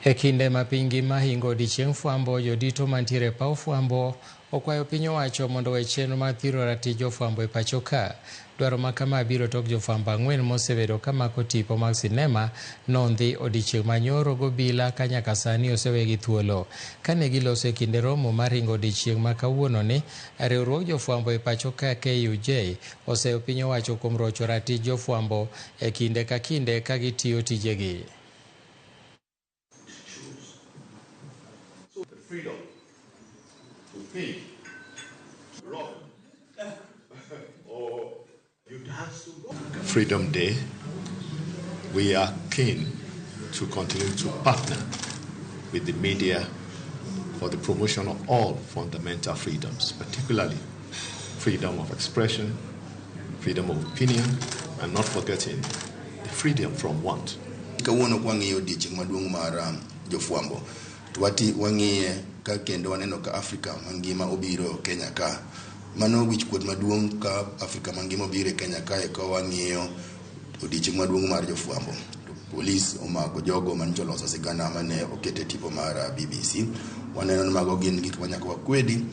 E kinde ma piny ngima hingo odiechieng' fwambo, jodito mantiere e paw fwambo okwayo piny owacho mondo owe chenro mar thiro ratich jofwambo e pacho ka. Dwaro ma kama biro tok jofwambo 4 mosebedo ka mako tipo mag sinema nondhi odiechieng' manyoro gobila ka nyaka sani osewegi thuolo. Kane giloso e kinde romo mar hingo odiechieng' ma kawuononi, riwruog jofwambo e pacho ka KUJ oseyo piny owacho kuom rocho ratich jofwambo e kinde ka kinde ka gitiyo tijegi. Freedom to think, rock, or you dance to rock. Freedom Day, we are keen to continue to partner with the media for the promotion of all fundamental freedoms, particularly freedom of expression, freedom of opinion, and not forgetting the freedom from want. Kawuono kwang'iyo odiechieng' maduong' mar jofwambo to wati wang'iye ka kendo waneno ka Afrika mangima obiro Kenya ka. Mano wich kuot maduong' ka Afrika mangima obiro e Kenya kae ka wang'iyo odiechieng' maduong' mar jofwambo. To polis omako jogo manyicho oloso sigana mane okete tipo mar BBC. Waneno ni mago gin gik ma nyaka wakwedi.